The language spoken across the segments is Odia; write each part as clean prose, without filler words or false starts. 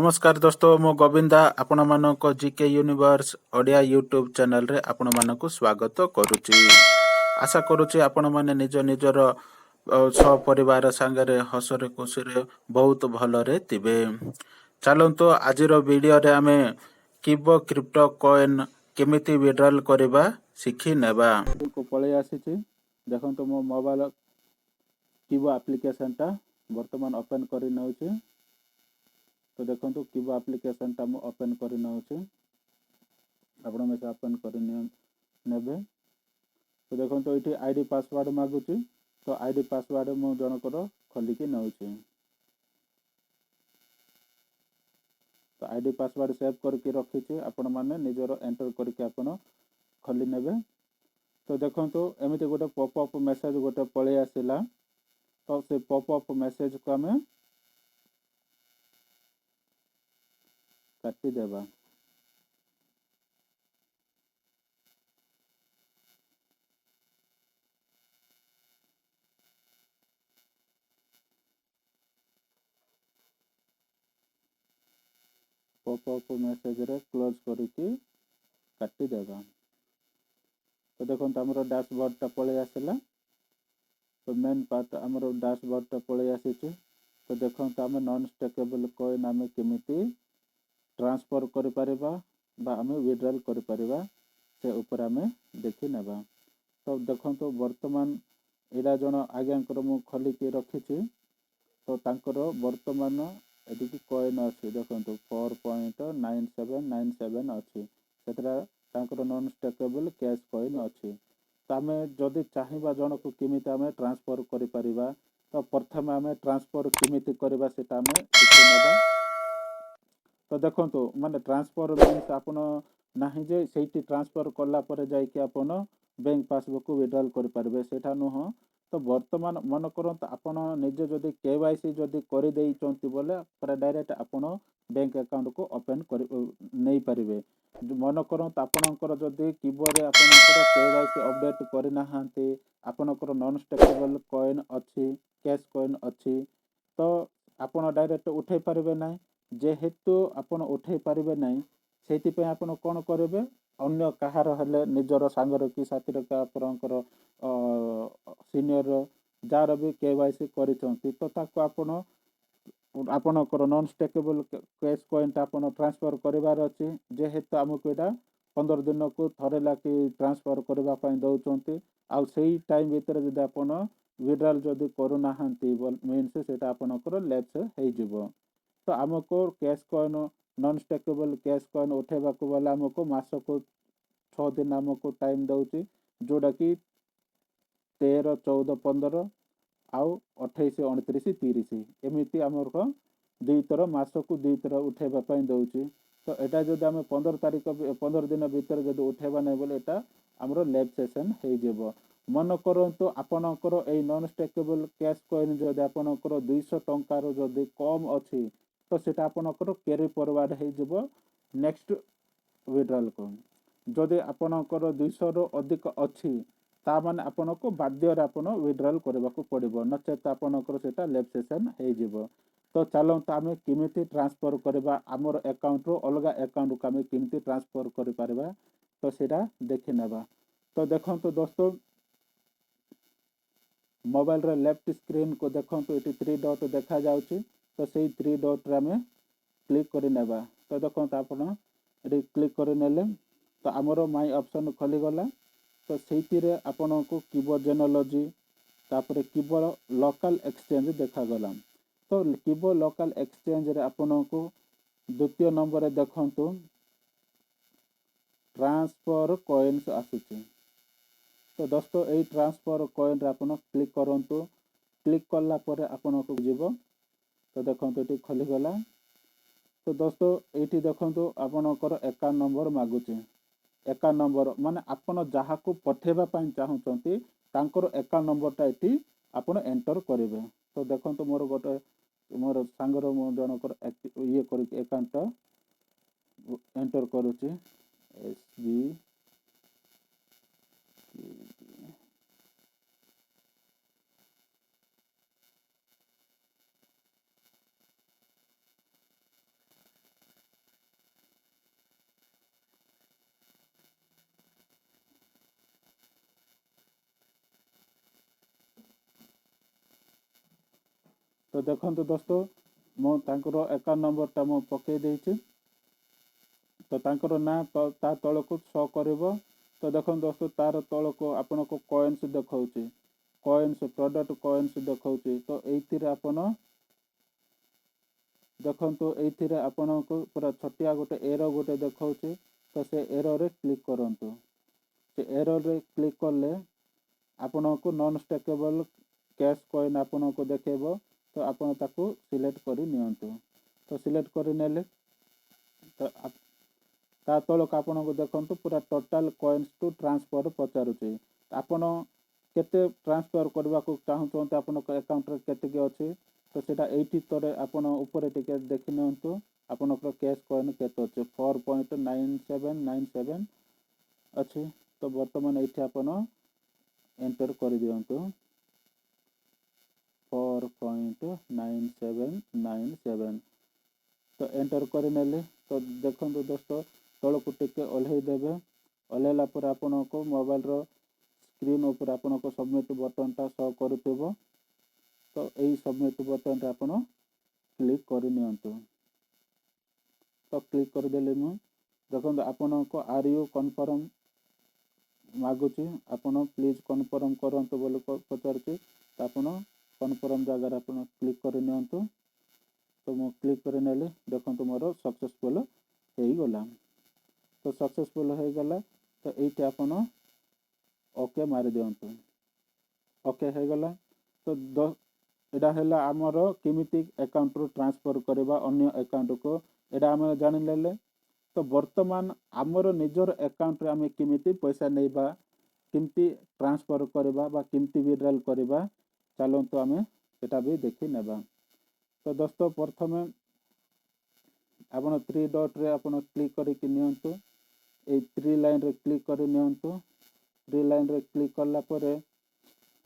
ନମସ୍କାର ଦୋସ୍ତ, ମୁଁ ଗୋବିନ୍ଦା ଆପଣମାନଙ୍କ ଜିକେ ୟୁନିଭର୍ସ ଓଡ଼ିଆ ୟୁଟ୍ୟୁବ୍ ଚ୍ୟାନେଲରେ ଆପଣମାନଙ୍କୁ ସ୍ୱାଗତ କରୁଛି। ଆଶା କରୁଛି ଆପଣମାନେ ନିଜ ନିଜର ସପରିବାର ସାଙ୍ଗରେ ହସରେ ଖୁସିରେ ବହୁତ ଭଲରେ ଥିବେ। ଚାଲନ୍ତୁ, ଆଜିର ଭିଡ଼ିଓରେ ଆମେ କିବୋ କ୍ରିପ୍ଟୋ କଏନ୍ କେମିତି ୱିଡ୍ରଲ୍ କରିବା ଶିଖି ନେବା। ପଳେଇ ଆସିଛି, ଦେଖନ୍ତୁ, ମୋ ମୋବାଇଲ କିବୋ ଆପ୍ଲିକେସନଟା ବର୍ତ୍ତମାନ ଓପେନ୍ କରି ନେଉଛି। ତ ଦେଖନ୍ତୁ, କିବୋ ଆପ୍ଲିକେସନଟା ମୁଁ ଓପେନ୍ କରି ନେଉଛି। ଆପଣ ସେ ଓପେନ୍ କରି ନେବେ। ତ ଦେଖନ୍ତୁ, ଏଇଠି I D password ମାଗୁଛି। ତ I D password ମୁଁ ଜଣଙ୍କର ଖୋଲିକି ନେଉଛି। ତ I D password save କରିକି ରଖିଛି, ଆପଣମାନେ ନିଜର ଏଣ୍ଟର କରିକି ଆପଣ ଖୋଲି ନେବେ। ତ ଦେଖନ୍ତୁ, ଏମିତି ଗୋଟେ ପପ୍ ଅପ୍ ମେସେଜ୍ ଗୋଟେ ପଳେଇ ଆସିଲା। ତ ସେ ପପ୍ ଅପ୍ ମେସେଜକୁ ଆମେ କାଟିଦେବା। ପପ୍ ଅପ୍ ମେସେଜରେ କ୍ଲୋଜ୍ କରିକି କାଟିଦେବା। ତ ଦେଖନ୍ତୁ, ଆମର ଡ୍ୟାସବୋର୍ଡ଼ଟା ପଳେଇ ଆସିଲା। ତ ମେନ୍ ପାର୍ଟ ଆମର ଡ୍ୟାସବୋର୍ଡ଼ଟା ପଳେଇ ଆସିଛି। ତ ଦେଖନ୍ତୁ, ଆମେ ନନ୍ ଷ୍ଟେକେବଲ୍ କଏନ୍ ଆମେ କେମିତି ଟ୍ରାନ୍ସଫର୍ କରିପାରିବା ବା ଆମେ ୱିଡ୍ରଲ୍ କରିପାରିବା, ସେ ଉପରେ ଆମେ ଦେଖି ନେବା। ତ ଦେଖନ୍ତୁ, ବର୍ତ୍ତମାନ ଏଇଟା ଜଣ ଆଜ୍ଞାଙ୍କର ମୁଁ ଖୋଲିକି ରଖିଛି। ତ ତାଙ୍କର ବର୍ତ୍ତମାନ ଏତିକି କଏନ୍ ଅଛି। ଦେଖନ୍ତୁ, 4.9797 ଅଛି। ସେଥିରେ ତାଙ୍କର ନନ୍ ଷ୍ଟେକେବଲ୍ କ୍ୟାସ୍ କଏନ୍ ଅଛି। ତ ଆମେ ଯଦି ଚାହିଁବା ଜଣକୁ କେମିତି ଆମେ ଟ୍ରାନ୍ସଫର୍ କରିପାରିବା, ତ ପ୍ରଥମେ ଆମେ ଟ୍ରାନ୍ସଫର୍ କେମିତି କରିବା, ସେଇଟା ଆମେ ଶିଖି ନେବା। ତ ଦେଖନ୍ତୁ, ମାନେ ଟ୍ରାନ୍ସଫର୍ ମିନ୍ସ ଆପଣ ନାହିଁ ଯେ ସେଇଠି ଟ୍ରାନ୍ସଫର୍ କଲା ପରେ ଯାଇକି ଆପଣ ବ୍ୟାଙ୍କ ପାସବୁକ୍ ୱିଡ୍ରଲ୍ କରିପାରିବେ, ସେଇଟା ନୁହଁ। ତ ବର୍ତ୍ତମାନ ମନେ କରନ୍ତୁ, ଆପଣ ନିଜେ ଯଦି କେ ୱାଇ ସି ଯଦି କରିଦେଇଛନ୍ତି ବୋଲେ ପୁରା ଡାଇରେକ୍ଟ ଆପଣ ବ୍ୟାଙ୍କ ଆକାଉଣ୍ଟକୁ ଓପେନ୍ କରି ନେଇପାରିବେ। ମନେ କରନ୍ତୁ, ଆପଣଙ୍କର ଯଦି କିବୋରେ ଆପଣଙ୍କର କେ ୱାଇ ସି ଅପଡ଼େଟ୍ କରିନାହାନ୍ତି, ଆପଣଙ୍କର ନନ୍ ଷ୍ଟେକେବଲ୍ କଏନ୍ ଅଛି, କ୍ୟାସ୍ କଏନ୍ ଅଛି, ତ ଆପଣ ଡାଇରେକ୍ଟ ଉଠେଇ ପାରିବେ ନାହିଁ। ଯେହେତୁ ଆପଣ ଉଠେଇ ପାରିବେ ନାହିଁ, ସେଇଥିପାଇଁ ଆପଣ କ'ଣ କରିବେ? ଅନ୍ୟ କାହାର ହେଲେ, ନିଜର ସାଙ୍ଗର କି ସାଥିର କି ଆପଣଙ୍କର ସିନିୟର, ଯାହାର ବି କେ ୱାଇ ସି କରିଛନ୍ତି, ତ ତାକୁ ଆପଣ ଆପଣଙ୍କର ନନ୍ ଷ୍ଟେକେବଲ୍ କ୍ୟାସ୍ କଏନ୍ଟା ଆପଣ ଟ୍ରାନ୍ସଫର୍ କରିବାର ଅଛି। ଯେହେତୁ ଆମକୁ ଏଇଟା 15 ଦିନକୁ ଥରେ ଲାଖି ଟ୍ରାନ୍ସଫର୍ କରିବା ପାଇଁ ଦେଉଛନ୍ତି, ଆଉ ସେଇ ଟାଇମ୍ ଭିତରେ ଯଦି ଆପଣ ୱିଡ୍ରଲ୍ ଯଦି କରୁନାହାନ୍ତି, ମିନ୍ସ ସେଇଟା ଆପଣଙ୍କର ଲ୍ୟାପ୍ସ ହେଇଯିବ। ତ ଆମକୁ cash coin, non ଷ୍ଟେକେବଲ୍ cash coin ଉଠେଇବାକୁ ଗଲେ ଆମକୁ ମାସକୁ 6 ଦିନ ଆମକୁ ଟାଇମ୍ ଦେଉଛି, ଯେଉଁଟାକି 13, 14, 15 ଆଉ 28, 29, 30, ଏମିତି ଆମର ଦୁଇଥର, ମାସକୁ ଦୁଇଥର ଉଠେଇବା ପାଇଁ ଦେଉଛି। ତ ଏଇଟା ଯଦି ଆମେ 15 ତାରିଖ, 15 ଦିନ ଭିତରେ ଯଦି ଉଠେଇବା ନାହିଁ ବୋଲେ ଏଇଟା ଆମର ଲ୍ୟାପ୍ସେସନ୍ ହେଇଯିବ। ମନେ କରନ୍ତୁ, ଆପଣଙ୍କର ଏଇ ନନ୍ ଷ୍ଟେକେବଲ୍ କ୍ୟାସ୍ କଏନ୍ ଯଦି ଆପଣଙ୍କର 200 ଟଙ୍କାରୁ ଯଦି କମ୍ ଅଛି, ତ ସେଇଟା ଆପଣଙ୍କର କ୍ୟାରି ଫରୱାର୍ଡ଼ ହେଇଯିବ ନେକ୍ସଟ ୱିଡ୍ରଲ୍କୁ। ଯଦି ଆପଣଙ୍କର 200ରୁ ଅଧିକ ଅଛି, ତା ମାନେ ଆପଣଙ୍କୁ ବାଧ୍ୟରେ ଆପଣ ୱିଡ୍ରଲ୍ କରିବାକୁ ପଡ଼ିବ, ନଚେତ୍ ଆପଣଙ୍କର ସେଇଟା ଲ୍ୟାପ୍ସେସନ୍ ହେଇଯିବ। ତ ଚାଲନ୍ତୁ, ଆମେ କେମିତି ଟ୍ରାନ୍ସଫର୍ କରିବା, ଆମର ଆକାଉଣ୍ଟରୁ ଅଲଗା ଆକାଉଣ୍ଟକୁ ଆମେ କେମିତି ଟ୍ରାନ୍ସଫର୍ କରିପାରିବା, ତ ସେଇଟା ଦେଖିନେବା। ତ ଦେଖନ୍ତୁ ଦୋସ୍ତ, ମୋବାଇଲର ଲେଫ୍ଟ ସ୍କ୍ରିନ୍କୁ ଦେଖନ୍ତୁ, ଏଠି ଥ୍ରୀ ଡଟ୍ ଦେଖାଯାଉଛି। ତ ସେଇ ଥ୍ରୀ ଡଟ୍ରେ ଆମେ କ୍ଲିକ୍ କରିନେବା। ତ ଦେଖନ୍ତୁ, ଆପଣ ଏଠି କ୍ଲିକ୍ କରିନେଲେ ତ ଆମର ମାଇ ଅପସନ୍ ଖୋଲିଗଲା। ତ ସେଇଥିରେ ଆପଣଙ୍କୁ କିବୋ ଜେନୋଲୋଜି, ତାପରେ କିବୋ ଲୋକାଲ୍ ଏକ୍ସଚେଞ୍ଜ ଦେଖାଗଲା। ତ କିବୋ ଲୋକାଲ୍ ଏକ୍ସଚେଞ୍ଜରେ ଆପଣଙ୍କୁ ଦ୍ୱିତୀୟ ନମ୍ବରରେ ଦେଖନ୍ତୁ, ଟ୍ରାନ୍ସଫର୍ କଏନ୍ସ ଆସୁଛି। ତ ଦୋସ୍ତ, ଏଇ ଟ୍ରାନ୍ସଫର୍ କଏନ୍ରେ ଆପଣ କ୍ଲିକ୍ କରନ୍ତୁ। କ୍ଲିକ୍ କଲା ପରେ ଆପଣଙ୍କୁ ଯିବ। ତ ଦେଖନ୍ତୁ, ଏଠି ଖୋଲିଗଲା। ତ ଦୋସ୍ତ, ଏଇଠି ଦେଖନ୍ତୁ, ଆପଣଙ୍କର ଆକାଉଣ୍ଟ ନମ୍ବର ମାଗୁଛି। ଆକାଉଣ୍ଟ ନମ୍ବର ମାନେ ଆପଣ ଯାହାକୁ ପଠେଇବା ପାଇଁ ଚାହୁଁଛନ୍ତି, ତାଙ୍କର ଆକାଉଣ୍ଟ ନମ୍ବରଟା ଏଠି ଆପଣ ଏଣ୍ଟର କରିବେ। ତ ଦେଖନ୍ତୁ, ମୋର ଗୋଟେ ମୋର ସାଙ୍ଗର ମୁଁ ଜଣଙ୍କର ଇଏ କରିକି ଆକାଉଣ୍ଟଟା ଏଣ୍ଟର କରୁଛି। S B ତ ଦେଖନ୍ତୁ ଦୋସ୍ତ, ମୁଁ ତାଙ୍କର ଆକାଉଣ୍ଟ ନମ୍ବରଟା ମୁଁ ପକାଇ ଦେଇଛି। ତ ତାଙ୍କର ନାଁ ତା ତଳକୁ ଶୋ କରିବ। ତ ଦେଖନ୍ତୁ ଦୋସ୍ତ, ତାର ତଳକୁ ଆପଣଙ୍କୁ କଏନ୍ସ ଦେଖାଉଛି, କଏନ୍ସ, ପ୍ରଡ଼କ୍ଟ କଏନ୍ସ ଦେଖାଉଛି। ତ ଏଇଥିରେ ଆପଣ ଦେଖନ୍ତୁ, ଏଇଥିରେ ଆପଣଙ୍କୁ ପୁରା ଛୋଟିଆ ଗୋଟେ ଏରୋ ଗୋଟେ ଦେଖାଉଛି। ତ ସେ ଏରୋରେ କ୍ଲିକ୍ କରନ୍ତୁ। ସେ ଏରୋରେ କ୍ଲିକ୍ କଲେ ଆପଣଙ୍କୁ ନନ୍ ଷ୍ଟେକେବଲ୍ କ୍ୟାସ୍ କଏନ୍ ଆପଣଙ୍କୁ ଦେଖେଇବ। ତ ଆପଣ ତାକୁ ସିଲେକ୍ଟ କରି ନିଅନ୍ତୁ। ତ ସିଲେକ୍ଟ କରିନେଲେ, ତ ତା ତଳକୁ ଆପଣଙ୍କୁ ଦେଖନ୍ତୁ, ପୁରା ଟୋଟାଲ୍ କଏନ୍ସ ଟୁ ଟ୍ରାନ୍ସଫର୍ ପଚାରୁଛି। ଆପଣ କେତେ ଟ୍ରାନ୍ସଫର୍ କରିବାକୁ ଚାହୁଁଛନ୍ତି, ଆପଣଙ୍କ ଆକାଉଣ୍ଟରେ କେତିକି ଅଛି, ତ ସେଇଟା ଏଇଠି ଥରେ ଆପଣ ଉପରେ ଟିକେ ଦେଖି ନିଅନ୍ତୁ। ଆପଣଙ୍କର କ୍ୟାସ୍ କଏନ୍ କେତେ ଅଛି? 4.9797 ଅଛି। ତ ବର୍ତ୍ତମାନ ଏଇଠି ଆପଣ ଏଣ୍ଟର କରିଦିଅନ୍ତୁ 4.9797। ତ ଏଣ୍ଟର କରିନେଲେ। ତ ଦେଖନ୍ତୁ ଦୋସ୍ତ, ତଳକୁ ଟିକେ ଓହ୍ଲେଇ ଦେବେ। ଓହ୍ଲେଇଲା ପରେ ଆପଣଙ୍କୁ ମୋବାଇଲର ସ୍କ୍ରିନ୍ ଉପରେ ଆପଣଙ୍କ ସବମିଟ୍ ବଟନ୍ଟା ଶୋ କରୁଥିବ। ତ ଏଇ ସବମିଟ୍ ବଟନ୍ରେ ଆପଣ କ୍ଲିକ୍ କରିନିଅନ୍ତୁ। ତ କ୍ଲିକ୍ କରିଦେଲି ମୁଁ। ଦେଖନ୍ତୁ, ଆପଣଙ୍କ "are you confirm" ମାଗୁଛି। ଆପଣ ପ୍ଲିଜ୍ କନଫର୍ମ କରନ୍ତୁ ବୋଲି ପଚାରୁଛି। ତ ଆପଣ କନଫର୍ମ ଜାଗାରେ ଆପଣ କ୍ଲିକ୍ କରିନିଅନ୍ତୁ। ତ ମୁଁ କ୍ଲିକ୍ କରିନେଲି। ଦେଖନ୍ତୁ, ମୋର ସକ୍ସେସଫୁଲ୍ ହେଇଗଲା। ତ ସକ୍ସେସଫୁଲ୍ ହେଇଗଲା। ତ ଏଇଠି ଆପଣ ଓକେ ମାରିଦିଅନ୍ତୁ। ଓକେ ହେଇଗଲା। ତ ଏଇଟା ହେଲା ଆମର କେମିତି ଆକାଉଣ୍ଟରୁ ଟ୍ରାନ୍ସଫର୍ କରିବା ଅନ୍ୟ ଆକାଉଣ୍ଟକୁ, ଏଇଟା ଆମେ ଜାଣିନେଲେ। ତ ବର୍ତ୍ତମାନ ଆମର ନିଜର ଆକାଉଣ୍ଟରେ ଆମେ କେମିତି ପଇସା ନେଇବା, କେମିତି ଟ୍ରାନ୍ସଫର୍ କରିବା ବା କେମିତି ୱିଡ୍ରଲ୍ କରିବା, ଚାଲନ୍ତୁ ଆମେ ସେଟା ବି ଦେଖି ନେବା। ତ ଦୋସ୍ତ, ପ୍ରଥମେ ଆପଣ ଥ୍ରୀ ଡଟ୍ରେ ଆପଣ କ୍ଲିକ୍ କରିକି ନିଅନ୍ତୁ। ଏଇ ଥ୍ରୀ ଲାଇନ୍ରେ କ୍ଲିକ୍ କରି ନିଅନ୍ତୁ। ଥ୍ରୀ ଲାଇନ୍ରେ କ୍ଲିକ୍ କଲା ପରେ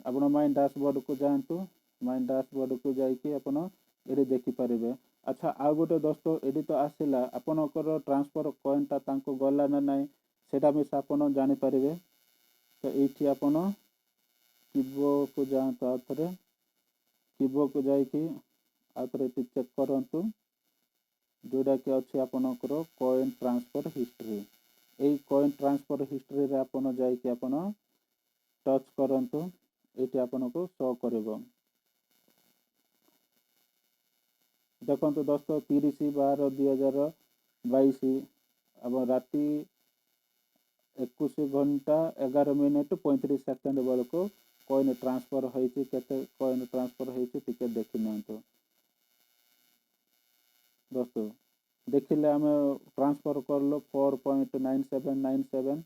ଆପଣ ମାଇ ଡାସବୋର୍ଡ଼କୁ ଯାଆନ୍ତୁ। ମାଇ ଡାସବୋର୍ଡ଼କୁ ଯାଇକି ଆପଣ ଏଠି ଦେଖିପାରିବେ। ଆଚ୍ଛା, ଆଉ ଗୋଟେ ଦୋସ୍ତ, ଏଠି ତ ଆସିଲା, ଆପଣଙ୍କର ଟ୍ରାନ୍ସଫର୍ କଏନ୍ଟା ତାଙ୍କୁ ଗଲା ନା ନାହିଁ, ସେଇଟା ବି ଆପଣ ଜାଣିପାରିବେ। ତ ଏଇଠି ଆପଣ କିବୋକୁ ଯାଆନ୍ତୁ। ଆଉ ଥରେ କିବୋକୁ ଯାଇକି ଆଉ ଥରେ ଏଠି ଚେକ୍ କରନ୍ତୁ, ଯେଉଁଟାକି ଅଛି ଆପଣଙ୍କର କଏନ୍ ଟ୍ରାନ୍ସଫର୍ ହିଷ୍ଟ୍ରି। ଏଇ କଏନ୍ ଟ୍ରାନ୍ସଫର୍ ହିଷ୍ଟ୍ରିରେ ଆପଣ ଯାଇକି ଆପଣ ଟଚ୍ କରନ୍ତୁ। ଏଇଠି ଆପଣଙ୍କୁ ଶୋ କରିବ। ଦେଖନ୍ତୁ ଦୋସ୍ତ, 30/12/2022 ଏବଂ ରାତି 21 ଘଣ୍ଟା 11 ମିନିଟ୍ 35 ସେକେଣ୍ଡ ବେଳକୁ କଏନ୍ ଟ୍ରାନ୍ସଫର୍ ହେଇଛି। କେତେ କଏନ୍ ଟ୍ରାନ୍ସଫର୍ ହେଇଛି, ଟିକେ ଦେଖି ନିଅନ୍ତୁ ଦୋସ୍ତ। ଦେଖିଲେ, ଆମେ ଟ୍ରାନ୍ସଫର୍ କଲୁ 4.9797।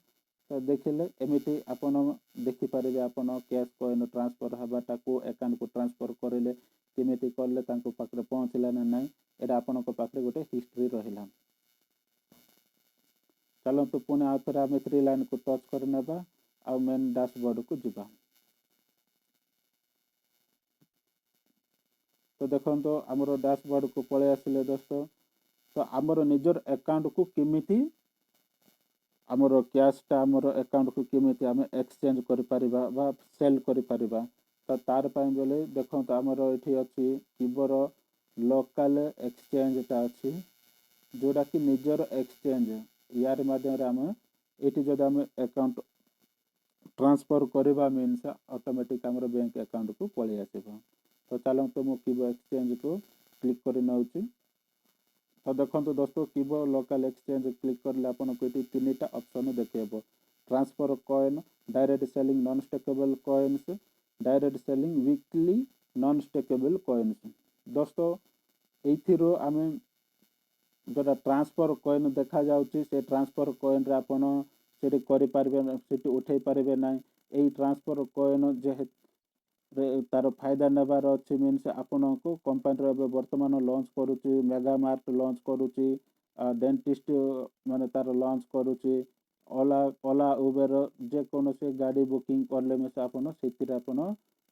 ତ ଦେଖିଲେ, ଏମିତି ଆପଣ ଦେଖିପାରିବେ, ଆପଣ କ୍ୟାସ୍ କଏନ୍ ଟ୍ରାନ୍ସଫର୍ ହେବାଟା, କେଉଁ ଆକାଉଣ୍ଟକୁ ଟ୍ରାନ୍ସଫର୍ କରିଲେ, କେମିତି କଲେ, ତାଙ୍କ ପାଖରେ ପହଞ୍ଚିଲା ନା ନାହିଁ, ଏଇଟା ଆପଣଙ୍କ ପାଖରେ ଗୋଟେ ହିଷ୍ଟ୍ରି ରହିଲା। ଚାଲନ୍ତୁ, ପୁଣି ଆଉ ଥରେ ଆମେ ଥ୍ରୀ ଲାଇନ୍କୁ ଟଚ୍ କରିନେବା ଆଉ ମେନ୍ ଡାସବୋର୍ଡ଼କୁ ଯିବା। ତ ଦେଖନ୍ତୁ, ଆମର ଡାସବୋର୍ଡ଼କୁ ପଳେଇ ଆସିଲେ ଦୋସ୍ତ। ତ ଆମର ନିଜର ଆକାଉଣ୍ଟକୁ କେମିତି ଆମର କ୍ୟାସ୍ଟା ଆମର ଆକାଉଣ୍ଟକୁ କେମିତି ଆମେ ଏକ୍ସଚେଞ୍ଜ କରିପାରିବା ବା ସେଲ୍ କରିପାରିବା, ତ ତାର ପାଇଁ ବୋଲେ ଦେଖନ୍ତୁ, ଆମର ଏଠି ଅଛି କିବୋର ଲୋକାଲ ଏକ୍ସଚେଞ୍ଜଟା ଅଛି, ଯେଉଁଟାକି ନିଜର ଏକ୍ସଚେଞ୍ଜ। ୟାର ମାଧ୍ୟମରେ ଆମେ ଏଇଠି ଯଦି ଆମେ ଆକାଉଣ୍ଟ ଟ୍ରାନ୍ସଫର୍ କରିବା ମିନ୍ସ ଅଟୋମେଟିକ୍ ଆମର ବ୍ୟାଙ୍କ ଆକାଉଣ୍ଟକୁ ପଳେଇ ଆସିବ। ତ ଚାଲନ୍ତୁ, ମୁଁ କିବୋ ଏକ୍ସଚେଞ୍ଜକୁ କ୍ଲିକ୍ କରି ନେଉଛି। ତ ଦେଖନ୍ତୁ ଦୋସ୍ତ, କିବୋ ଲୋକାଲ ଏକ୍ସଚେଞ୍ଜ କ୍ଲିକ୍ କଲେ ଆପଣଙ୍କୁ ଏଠି ତିନିଟା ଅପସନ୍ ଦେଖେଇବ: transfer coin, direct selling non stakeable coins, direct selling weekly non stakeable coins। ଦୋସ୍ତ, ଏଇଥିରୁ ଆମେ ଯେଉଁଟା ଟ୍ରାନ୍ସଫର୍ କଏନ୍ ଦେଖାଯାଉଛି, ସେ ଟ୍ରାନ୍ସଫର୍ କଏନ୍ରେ ଆପଣ ସେଠି କରିପାରିବେ, ସେଠି ଉଠେଇ ପାରିବେ ନାହିଁ। ଏଇ ଟ୍ରାନ୍ସଫର୍ କଏନ୍ ଯେହେତୁ ତାର ଫାଇଦା ନେବାର ଅଛି ମିନ୍ସ ଆପଣଙ୍କୁ କମ୍ପାନୀର ଏବେ ବର୍ତ୍ତମାନ ଲଞ୍ଚ କରୁଛି, ମେଗା ମାର୍ଟ ଲଞ୍ଚ କରୁଛି, ଡେଣ୍ଟିଷ୍ଟ ମାନେ ତାର ଲଞ୍ଚ କରୁଛି, ଓଲା, ଉବେର, ଯେକୌଣସି ଗାଡ଼ି ବୁକିଂ କଲେ ମିନ୍ସ ଆପଣ ସେଥିରେ ଆପଣ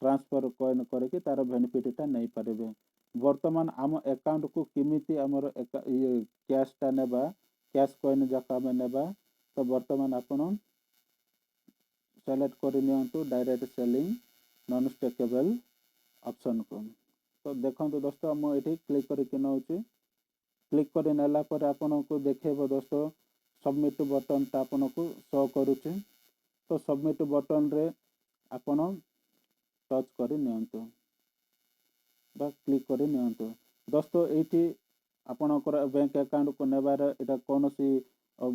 ଟ୍ରାନ୍ସଫର୍ କଏନ୍ କରିକି ତାର ବେନିଫିଟ୍ଟା ନେଇପାରିବେ। ବର୍ତ୍ତମାନ ଆମ ଆକାଉଣ୍ଟକୁ କେମିତି ଆମର ଇଏ କ୍ୟାସ୍ଟା ନେବା, କ୍ୟାସ୍ କଏନ୍ ଯାକ ଆମେ ନେବା, ତ ବର୍ତ୍ତମାନ ଆପଣ ସିଲେକ୍ଟ କରି ନିଅନ୍ତୁ ଡାଇରେକ୍ଟ ସେଲିଂ ନନ୍ ଷ୍ଟେକେବଲ୍ ଅପସନ୍କୁ। ତ ଦେଖନ୍ତୁ ଦୋସ୍ତ, ମୁଁ ଏଠି କ୍ଲିକ୍ କରିକି ନେଉଛି। କ୍ଲିକ୍ କରି ନେଲା ପରେ ଆପଣଙ୍କୁ ଦେଖେଇବ ଦୋସ୍ତ, ସବମିଟ୍ ବଟନ୍ଟା ଆପଣଙ୍କୁ ଶୋ କରୁଛି। ତ ସବମିଟ୍ ବଟନ୍ରେ ଆପଣ ଟଚ୍ କରି ନିଅନ୍ତୁ ବା କ୍ଲିକ୍ କରି ନିଅନ୍ତୁ। ଦୋସ୍ତ, ଏଇଠି ଆପଣଙ୍କର ବ୍ୟାଙ୍କ ଆକାଉଣ୍ଟକୁ ନେବାର ଏଇଟା କୌଣସି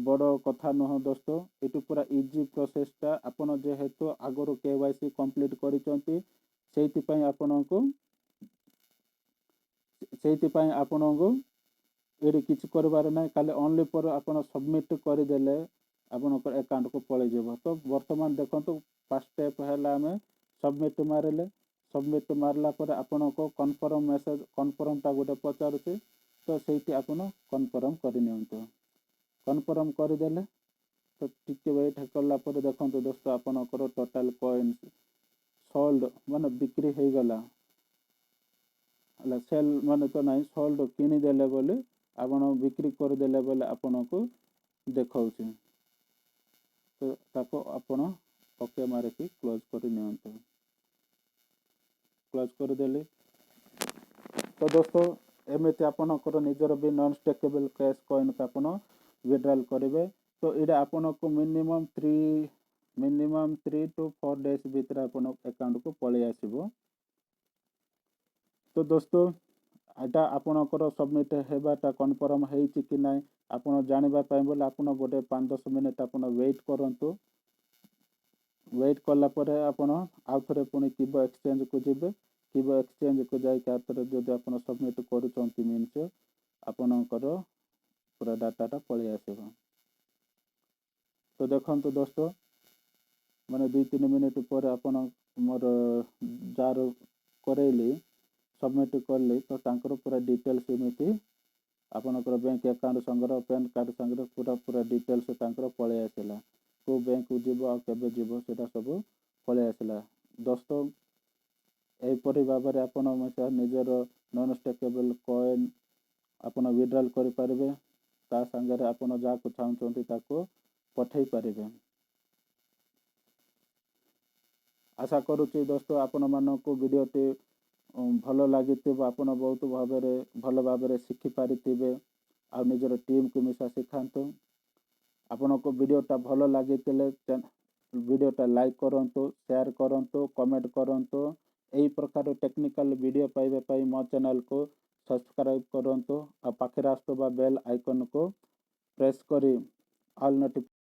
ବଡ଼ କଥା ନୁହଁ ଦୋସ୍ତ। ଏଇଠି ପୁରା ଇଜି ପ୍ରୋସେସଟା। ଆପଣ ଯେହେତୁ ଆଗରୁ କେୱାଇସି କମ୍ପ୍ଲିଟ୍ କରିଛନ୍ତି, ସେଇଥିପାଇଁ ଆପଣଙ୍କୁ ଏଇଠି କିଛି କରିବାର ନାହିଁ। ଖାଲି ଓନ୍ଲି ପରେ ଆପଣ ସବମିଟ୍ କରିଦେଲେ ଆପଣଙ୍କର ଆକାଉଣ୍ଟକୁ ପଳେଇଯିବ। ତ ବର୍ତ୍ତମାନ ଦେଖନ୍ତୁ, ଫାର୍ଷ୍ଟ ଷ୍ଟେପ୍ ହେଲା ଆମେ ସବମିଟ୍ ମାରିଲେ। ସବମିଟ୍ ମାରିଲା ପରେ ଆପଣଙ୍କୁ କନଫର୍ମ ମେସେଜ୍, କନଫର୍ମଟା ଗୋଟେ ପଚାରୁଛି। ତ ସେଇଠି ଆପଣ କନଫର୍ମ କରିନିଅନ୍ତୁ। କନଫର୍ମ କରିଦେଲେ ତ ଟିକେ ୱେଟ୍ କଲା ପରେ ଦେଖନ୍ତୁ ଦୋସ୍ତ, ଆପଣଙ୍କର ଟୋଟାଲ୍ କଏନ୍ ସୋଲ୍ଡ ମାନେ ବିକ୍ରି ହେଇଗଲା। ହେଲା, ସେଲ୍ ମାନେ ତ ନାହିଁ, ସୋଲ୍ଡ କିଣିଦେଲେ ବୋଲି, ଆପଣ ବିକ୍ରି କରିଦେଲେ ବୋଲି ଆପଣଙ୍କୁ ଦେଖାଉଛି। ତ ତାକୁ ଆପଣ ଓକେ ମାରିକି କ୍ଲୋଜ୍ କରି ନିଅନ୍ତୁ। କ୍ଲୋଜ୍ କରିଦେଲି। ତ ଦୋସ୍ତ, ଏମିତି ଆପଣଙ୍କର ନିଜର ବି ନନ୍ ଷ୍ଟେକେବଲ୍ କ୍ୟାସ୍ କଏନ୍କୁ ଆପଣ ୱିଡ୍ରଲ୍ କରିବେ। ତ ଏଇଟା ଆପଣଙ୍କୁ minimum 3 to 4 days ଭିତରେ ଆପଣ ଆକାଉଣ୍ଟକୁ ପଳେଇ ଆସିବ। ତ ଦୋସ୍ତ, ଏଇଟା ଆପଣଙ୍କର ସବମିଟ୍ ହେବାଟା କନଫର୍ମ ହେଇଛି କି ନାହିଁ ଆପଣ ଜାଣିବା ପାଇଁ ବୋଲେ ଆପଣ ଗୋଟେ 5-10 ମିନିଟ୍ ଆପଣ ୱେଟ୍ କରନ୍ତୁ। ୱେଟ୍ କଲା ପରେ ଆପଣ ଆଉ ଥରେ ପୁଣି କିବୋ ଏକ୍ସଚେଞ୍ଜକୁ ଯିବେ। କିବୋ ଏକ୍ସଚେଞ୍ଜକୁ ଯାଇକି ଆଉ ଥରେ ଯଦି ଆପଣ ସବମିଟ୍ କରୁଛନ୍ତି, ମିନ୍ସ ଆପଣଙ୍କର ପୁରା ଡାଟାଟା ପଳେଇ ଆସିବ। ତ ଦେଖନ୍ତୁ ଦୋସ୍ତ, ମାନେ 2-3 ମିନିଟ୍ ପରେ ଆପଣ ମୋର ଯାହାର କରେଇଲି, ସବମିଟ୍ କଲି, ତ ତାଙ୍କର ପୁରା ଡିଟେଲ୍ସ ଏମିତି ଆପଣଙ୍କର ବ୍ୟାଙ୍କ ଆକାଉଣ୍ଟ ସାଙ୍ଗରେ, ପ୍ୟାନ୍ କାର୍ଡ଼ ସାଙ୍ଗରେ ପୁରା ପୁରା ଡିଟେଲ୍ସ ତାଙ୍କର ପଳେଇ ଆସିଲା। କେଉଁ ବ୍ୟାଙ୍କକୁ ଯିବ ଆଉ କେବେ ଯିବ, ସେଇଟା ସବୁ ପଳେଇ ଆସିଲା। ଦୋସ୍ତ, ଏହିପରି ଭାବରେ ଆପଣ ମଧ୍ୟ ନିଜର ନନ୍ ଷ୍ଟେକେବଲ୍ କଏନ୍ ଆପଣ ୱିଡ୍ରଲ୍ କରିପାରିବେ। ତା ସାଙ୍ଗରେ ଆପଣ ଯାହାକୁ ଚାହୁଁଛନ୍ତି ତାକୁ ପଠେଇ ପାରିବେ। ଆଶା କରୁଛି ଦୋସ୍ତ, ଆପଣମାନଙ୍କୁ ଭିଡ଼ିଓଟି ଭଲ ଲାଗିଥିବ। ଆପଣ ବହୁତ ଭାବରେ ଭଲ ଭାବରେ ଶିଖିପାରିଥିବେ ଆଉ ନିଜର ଟିମ୍କୁ ମିଶା ଶିଖାନ୍ତୁ। ଆପଣଙ୍କୁ ଭିଡ଼ିଓଟା ଭଲ ଲାଗିଥିଲେ ଭିଡ଼ିଓଟା ଲାଇକ୍ କରନ୍ତୁ, ସେୟାର କରନ୍ତୁ, କମେଣ୍ଟ କରନ୍ତୁ। ଏହି ପ୍ରକାର ଟେକ୍ନିକାଲ ଭିଡ଼ିଓ ପାଇବା ପାଇଁ ମୋ ଚ୍ୟାନେଲକୁ ସବସ୍କ୍ରାଇବ୍ କରନ୍ତୁ ଆଉ ପାଖରେ ଆସୁଥିବା ବେଲ୍ ଆଇକନ୍କୁ ପ୍ରେସ୍ କରି ଅଲ୍ ନୋଟିଫିକେସନ୍